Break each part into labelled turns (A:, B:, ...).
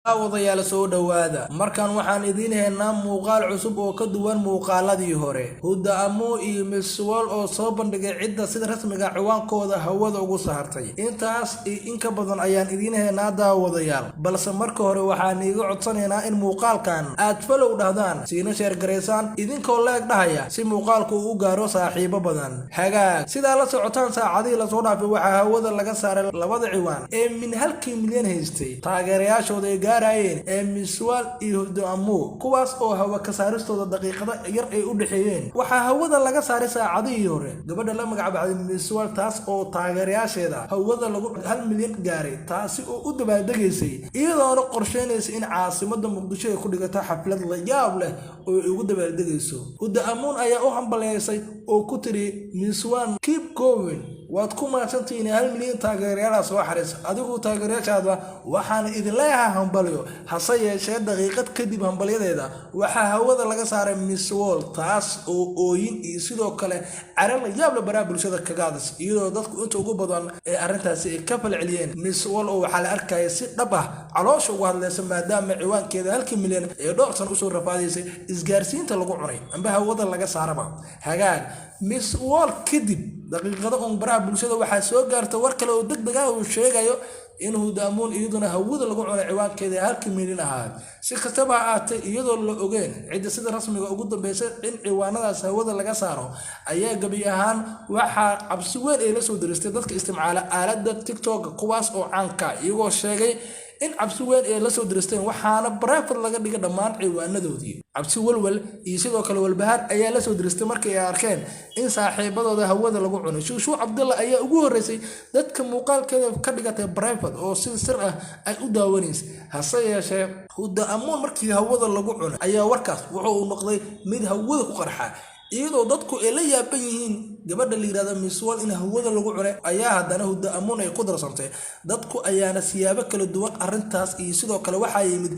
A: Daawadayaal, soo dhowaada. Markan waxaan idiin haynaa muuqaal cusub oo ka duwan muuqaaladii hore: Huda Amuun iyo Miss World oo soo bandhigay cidda sida rasmiga ciwaankooda hawada ugu saartay. Intaas iyo in ka badan ayaan idiin haynaa, daawadayaal, balse marka hore waxaan iiga codsanaynaa in muuqaalkan aad follow dhahdaan, siina share garaysaan, idinkoo like dhahaya, si muuqaalku uu u gaaro saaxiibo badan. Hagaag, sidaa la socotaan, saacadihii lasoo dhaafay waxaa hawada laga saaray labada ciwaan ee min halkii milyan haystay, taageerayaashooda ay gaarayeen, ee Miss World iyo Huda Amuun, kuwaas oo hawa ka saaristooda daqiiqada yar ay u dhexeeyeen. Waxaa hawada laga saaray saacadihii hore gabadha la magacbaxday Miss World, taas oo taageerayaasheeda hawada lagu 1 milyan gaaray, taasi oo u dabaaldegaysay, iyadoona qorsheynaysa in caasimada Muqdisho ay ku dhigato xaflad la yaab leh oo ay ugu dabaaldegayso. Huda Amuun ayaa u hambaleysay oo ku tiri: "Miss World, keep going, waad ku mahadsantihiin 1 milyan taageerayaala soo xariis adigu taageerayaashaada, waxaan idin leeyahay hambalyo." Hase yeeshee, daqiiqad kadib hambalyadeeda waxaa hawada laga saaray Miss World, taas oo ooyin iyo sidoo kale caro la yaab la baraha bulshada kaga hadas, iyadoo dadku inta ugu badan ee arrintaasi ay ka falceliyeen. Miss World oo waxaa la arkaya si dhab ah caloosha uga hadlaysa, maadaama ciwaankeeda halkii milyan ee dhowr san usoo rafaadaysay isgaarsiinta lagu cunay amba hawada laga saaraba. Hagaag, Miss World kadib daqiiqado uun baraha bulshada waxaa soo gaarta war kale oo deg deg ah uu sheegayo in Huda Amuun iyaduna hawada lagu cunay ciwaankeeda halkii milyan ahaa. Si kastaba ha ahaatee, iyadoo la ogeen cidda sida rasmiga ugu dambeysay in ciwaanadaas hawada laga saaro, ayaa gebi ahaan waxaa cabsi weyn ay la soo diristay dadka isticmaala aaladda TikTok, kuwaas oo caanka, iyagoo sheegay in cabsi weyn ay la soo diristeen, waxaana private laga dhigay dhammaan ciwaanadoodii. Cabsi, walwal iyo sidoo kale walbahaar ayaa la soo diristay markii ay arkeen in saaxiibadooda hawada lagu cunay. Shuushuu Cabdalla ayaa ugu horreysay dadka muuqaalkeeda ka dhigatay private oo si sir ah ay u daawanaysay. Hase yeeshee, Huda Amuun markii hawada lagu cunay ayaa warkaas wuxuu uu noqday mid hawada ku qarxa, iyadoo dadku ay la yaaban yihiin gabadha la yirahdo Miss World in hawada lagu cunay, ayaa haddana Huda Amuun ay ku darsantay. Dadku ayaana siyaabo kala duwan arrintaas iyo sidoo kale waxaa yimid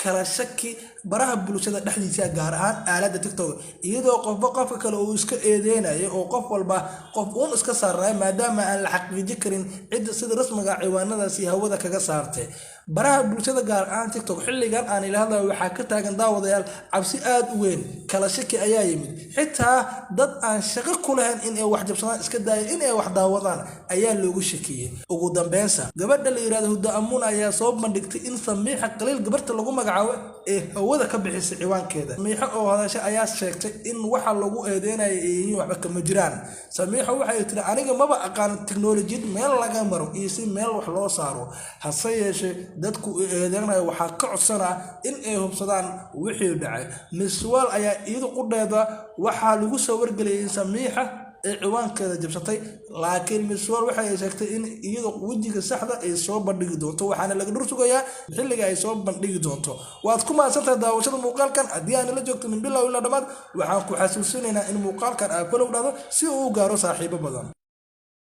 A: kala shaki baraha bulshada dhexdiisa, gaar ahaan aaladda TikTok, iyadoo qofba qofka kale uu iska eedeynaya oo qof walba qof uun iska saarnay, maadaama aan la xaqiijin karin cidda sida rasmiga ciwaanadaasi hawada kaga saartay. Baraha bulshada, gaar ahaan TikTok, xilligan aan ila hadlayo waxaa ka taagan, daawadayaal, cabsi aad u weyn. Kala shaki ayaa yimid, xitaa dad aan shaqo ku lahayn in ay wax jabsadaan iska daaya, in ay wax daawadaan ayaa loogu shakiyey. Ugu dambeynsa, gabadha la yirahdo Huda Amuun ayaa soo bandhigtay in Samiixa Qaliil, gabarta lagu magacaabo ee hawada ka bixisay ciwaankeeda. Samiixo oo hadasha ayaa sheegtay in waxa lagu eedeynaya ay yihiin waxba kama jiraan. Samiixo waxay tiri: "Aniga maba aqaan tiknolojiyad meel laga maro iyo si meel wax loo saaro, hase yeeshee dadku eedeynaya waxaa ka codsanaa in ay hubsadaan wixii dhacay." Miss World ayaa iyadu qudheeda waxaa lagu soo wargeliyay in Samiixa ee ciwaankeeda jabsatay, laakiin Miss World waxay sheegtay in iyadu wejiga saxda ay soo bandhigi doonto, waxaana laga dhur sugayaa xilliga ay soo bandhigi doonto. Waad ku mahadsantahay daawashada muuqaalkan. Haddii aana la joogto min bilow ilaa dhammaad, waxaan ku xasuusinaynaa in muuqaalkan aad follow dhahdo si uu u gaaro saaxiibo badan.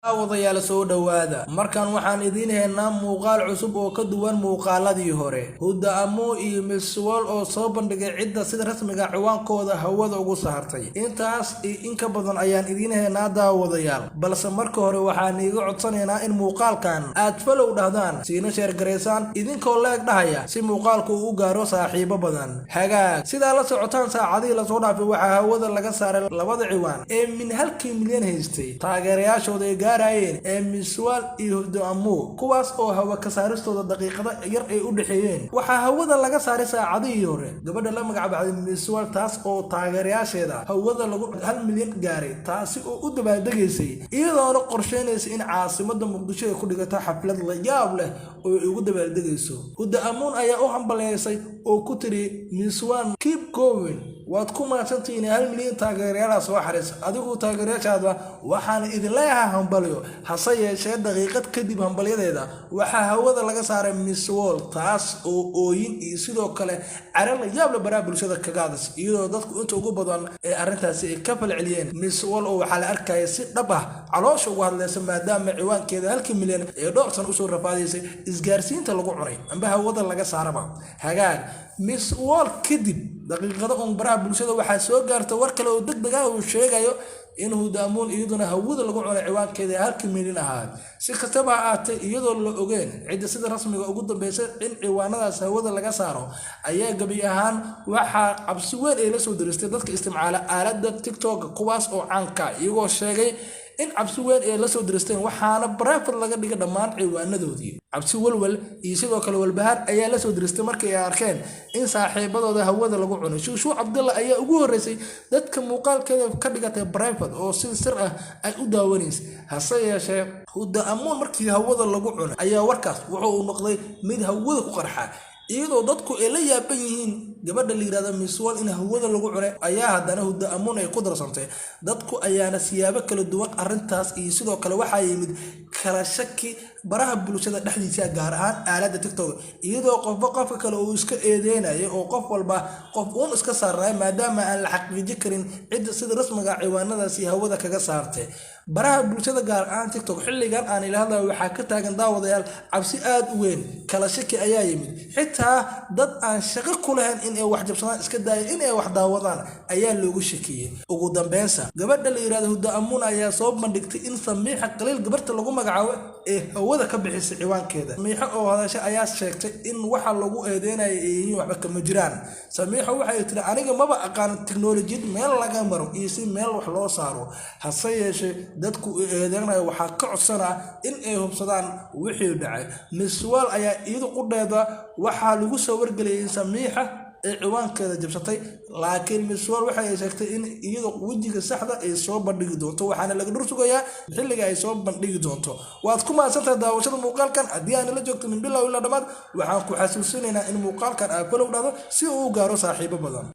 A: Daawadayaal, soo dhowaada. Markan waxaan idiin haynaa muuqaal cusub oo ka duwan muuqaaladii hore: Huda Amuun iyo Miss World oo soo bandhigay cidda sida rasmiga ciwaankooda hawada ugu saartay. Intaas iyo in ka badan ayaan idiin haynaa, daawadayaal, balse marka hore waxaan iiga codsanaynaa in muuqaalkan aad follow dhahdaan, siina share garaysaan, idinkoo like dhahaya, si muuqaalku uu u gaaro saaxiibo badan. Hagaag, sidaa la socotaan, saacadihii lasoo dhaafay waxaa hawada laga saaray labada ciwaan ee min halkii milyan haystay, taageerayaashooda ay gaarayeen, ee Miss World iyo Huda Amuun, kuwaas oo hawa ka saaristooda daqiiqada yar ay u dhexeeyeen. Waxaa hawada laga saaray saacadihii hore gabadha la magacbaxday Miss World, taas oo taageerayaasheeda hawada lagu 1 milyan gaaray, taasi oo u dabaaldegaysay, iyadoona qorsheynaysa in caasimada Muqdisho ay ku dhigato xaflad la yaab leh oo ay ugu dabaaldegayso. Huda Amuun ayaa u hambaleysay oo ku tiri: "Miss World, keep going, waad ku mahadsantihiin 1 milyan taageerayaala soo xariis adigu taageerayaashaada, waxaan idin leeyahay hambalyo." Hase yeeshee, daqiiqad kadib hambalyadeeda waxaa hawada laga saaray Miss World, taas oo ooyin iyo sidoo kale caro la yaab la baraha bulshada kaga hadas, iyadoo dadku inta ugu badan ee arrintaasi ay ka falceliyeen. Miss World oo waxaa la arkaya si dhab ah caloosha uga hadlaysa, maadaama ciwaankeeda halkii milyan ee dhowr san usoo rafaadaysay isgaarsiinta lagu cunay amba hawada laga saaraba. Hagaag, Miss World kadib Daqiiqado uun baraha bulshada waxaa soo gaarta war kale oo deg deg ah uu sheegayo in Huda Amuun iyaduna hawada lagu cunay ciwaankeeda halkii milyan ahaa. Si kastaba ha ahaatee, iyadoo la ogeen cidda sida rasmiga ugu dambeysay in ciwaanadaas hawada laga saaro, ayaa gebi ahaan waxaa cabsi weyn ay la soo diristay dadka isticmaala aaladda TikTok, kuwaas oo caanka, iyagoo sheegay in cabsi weyn ay la soo diristeen, waxaana private laga dhigay dhammaan ciwaanadoodii. Cabsi, walwal iyo sidoo kale walbahaar ayaa la soo diristay markii ay arkeen in saaxiibadooda hawada lagu cunay. Shuushuu Cabdalla ayaa ugu horreysay dadka muuqaalkeeda ka dhigatay private oo si sir ah ay u daawanaysay. Hase yeeshee, Huda Amuun markii hawada lagu cunay ayaa warkaas wuxuu uu noqday mid hawada ku qarxa, iyadoo dadku ay la yaaban yihiin gabadha la yirahdo Miss World in hawada lagu cunay, ayaa haddana Huda Amuun ay ku darsantay. Dadku ayaana siyaabo kala duwan arrintaas iyo sidoo kale waxaa yimid kala shaki baraha bulshada dhexdiisa, gaar ahaan aaladda TikTok, iyadoo qofba qofka kale uu iska eedeynaya oo qof walba qof uun iska saarnay, maadaama aan la xaqiijin karin cidda sida rasmiga ciwaanadaasi hawada kaga saartay. Baraha bulshada, gaar ahaan TikTok, xilligan aan ila hadlayo waxaa ka taagan, daawadayaal, cabsi aad u weyn. Kala shaki ayaa yimid. Xitaa dad aan shaqo ku lahayn in ay wax jabsadaan iska daaya, in ay wax daawadaan ayaa loogu shakiyey. Ugu dambeynsa, gabadha la yirahdo Huda Amuun ayaa soo bandhigtay in Samiixa Qaliil gabarta lagu magacaabo ee hawada ka bixisay ciwaankeeda. Samiixo oo hadasha ayaa sheegtay in waxa lagu eedeynaya ay yihiin waxba kama jiraan. Samiixo waxay tiri: "Aniga maba aqaano tiknolojiyad meel laga maro iyo si meel wax loo saaro. Hase yeeshee, dadku eedeynaya waxaa ka codsanaa in ay hubsadaan wixii dhacay." Miss World ayaa iyadu qudheeda waxaa lagu soo wargeliyay in Samiixa ee ciwaankeeda jabsatay, laakiin Miss World waxay sheegtay in iyadu wejiga saxda ay soo bandhigi doonto, waxaana laga dhur sugayaa xilliga ay soo bandhigi doonto. Waad ku mahadsantahay daawashada muuqaalkan. Haddii aana la joogto min bilow ilaa dhammaad, waxaan ku xasuusinaynaa in muuqaalkan aad follow dhahdo si uu u gaaro saaxiibo badan.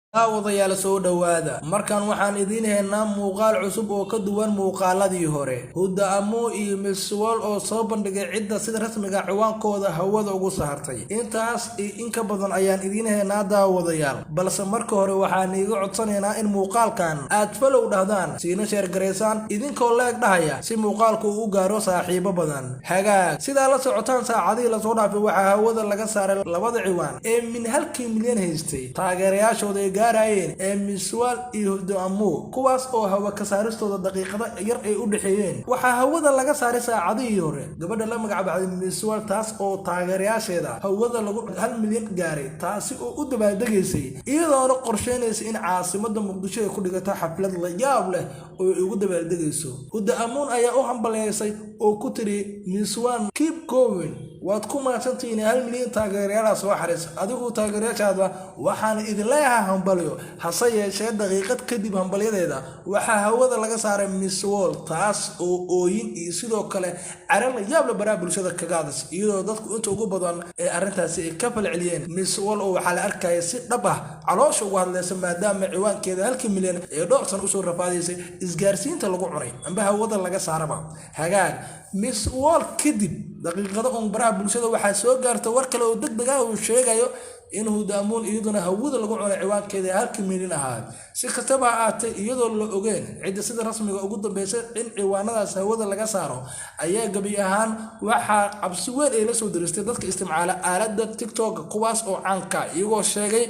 A: Daawadayaal, soo dhowaada. Markan waxaan idiin haynaa muuqaal cusub oo ka duwan muuqaaladii hore. Huda Amuun iyo Miss World oo soo bandhigay cidda sida rasmiga ciwaankooda hawada ugu saartay. Intaas iyo in ka badan ayaan idiin haynaa, daawadayaal, balse marka hore waxaan iiga codsanaynaa in muuqaalkan aad follow dhahdaan, siina share garaysaan idinkoo like dhahaya, si muuqaalku uu u gaaro saaxiibo badan. Hagaag, sidaa la socotaan, saacadihii lasoo dhaafay waxaa hawada laga saaray labada ciwaan ee min halkii milyan haystay, taageerayaashooda ay gaarayeen, ee Miss World iyo Huda Amuun, kuwaas oo hawa ka saaristooda daqiiqada yar ay u dhexeeyeen. Waxaa hawada laga saaray saacadihii hore gabadha la magacbaxday Miss World, taas oo taageerayaasheeda hawada lagu 1 milyan gaaray, taasi oo u dabaaldegaysay iyadoona qorsheynaysa in caasimada Muqdisho ay ku dhigato xaflad la yaab leh oo ay ugu dabaaldegayso. Huda Amuun ayaa u hambaleysay oo ku tiri: "Miss World, keep going. Waad ku mahadsantihiin 1 milyan taageerayaala soo xariis adigu taageerayaashaada. Waxaan idin leeyahay hambalyo." Hase yeeshee, daqiiqad kadib hambalyadeeda waxaa hawada laga saaray Miss World, taas oo ooyin iyo sidoo kale caro la yaab la baraha bulshada kaga hadas, iyadoo dadku inta ugu badan ee arrintaasi ay ka falceliyeen. Miss World oo waxaa la arkaya si dhab ah caloosha uga hadlaysa, maadaama ciwaankeeda halkii milyan ee dhowr san usoo rafaadaysay isgaarsiinta lagu cunay amba hawada laga saaraba. Hagaag, Miss World kadib daqiiqado uun baraha bulshada waxaa soo gaarta war kale oo deg deg ah uu sheegayo in Huda Amuun iyaduna hawada lagu cunay ciwaankeeda halkii milyan ahaa. Si kastaba ha ahaatee, iyadoo la ogeen cidda sida rasmiga ugu dambeysay in ciwaanadaas hawada laga saaro, ayaa gebi ahaan waxaa cabsi weyn ay la soo diristay dadka isticmaala aaladda TikTok, kuwaas oo caanka, iyagoo sheegay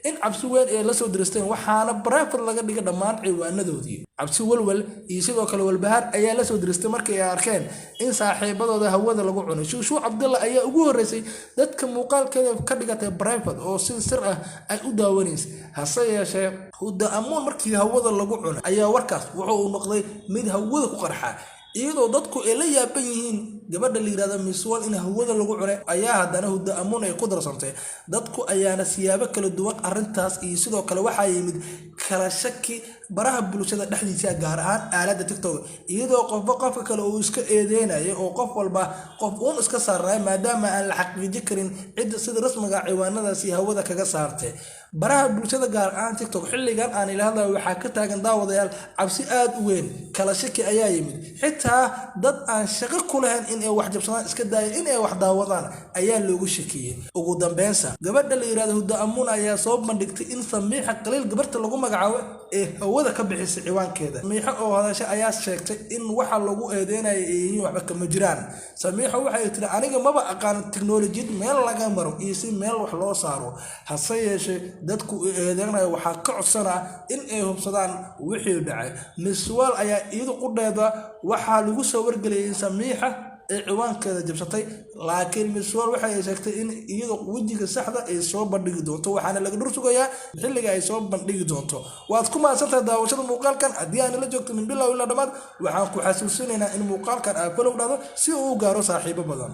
A: in cabsi weyn ay la soo diristeen, waxaana private laga dhigay dhammaan ciwaanadoodii. Cabsi, walwal iyo sidoo kale walbahaar ayaa la soo diristay markii ay arkeen in saaxiibadooda hawada lagu cunay. Shuushuu Cabdalla ayaa ugu horreysay dadka muuqaalkeeda ka dhigatay private oo si sir ah ay u daawanaysay. Hase yeeshee, Huda Amuun markii hawada lagu cunay ayaa warkaas wuxuu uu noqday mid hawada ku qarxa, iyadoo dadku ay la yaaban yihiin gabadha la yirahdo Miss World in hawada lagu cunay, ayaa haddana Huda Amuun ay ku darsantay. Dadku ayaana siyaabo kala duwan arrintaas iyo sidoo kale waxaa yimid kala shaki baraha bulshada dhexdiisa, gaar ahaan aaladda TikTok, iyadoo qofba qofka kale uu iska eedeynaya oo qof walba qof uun iska saarnay, maadaama aan la xaqiijin karin cidda sida rasmiga ciwaanadaasi hawada kaga saartay. Baraha bulshada, gaar ahaan TikTok, xilligan aan ila hadlayo waxaa ka taagan, daawadayaal, cabsi aad u weyn. Kala shaki ayaa yimid. Xitaa dad aan shaqo ku lahayn in ay wax jabsadaan iska daaya, in ay wax daawadaan ayaa loogu shakiyey. Ugu dambeynsa, gabadha la yirahdo Huda Amuun ayaa soo bandhigtay in Samiixa Qaliil gabarta lagu magacaabo ee hawada ka bixisay ciwaankeeda. Samiixo oo hadashay ayaa sheegtay in waxa lagu eedeynaya ay yihiin waxba kama jiraan. Samiixo waxay tiri: "Aniga maba aqaan tiknolojiyad meel laga maro iyo si meel wax loo saaro, hase yeeshee dadku eedeynayo waxaa ka codsanaa in ay hubsadaan wixii dhacay." Miss World ayaa iyadu qudheeda waxaa lagu soo wargeliyay in Samiixa ay ciwaankeeda jabsatay, laakiin Miss World waxay sheegtay in iyadu wejiga saxda ay soo bandhigi doonto, waxaana laga dhur sugayaa xilliga ay soo bandhigi doonto. Waad ku mahadsantahay daawashada muuqaalkan. Haddii aan la joogto min bilow ilaa dhammaad, waxaan ku xasuusinaynaa in muuqaalkan aad follow dhahdo si uu u gaaro saaxiibo badan.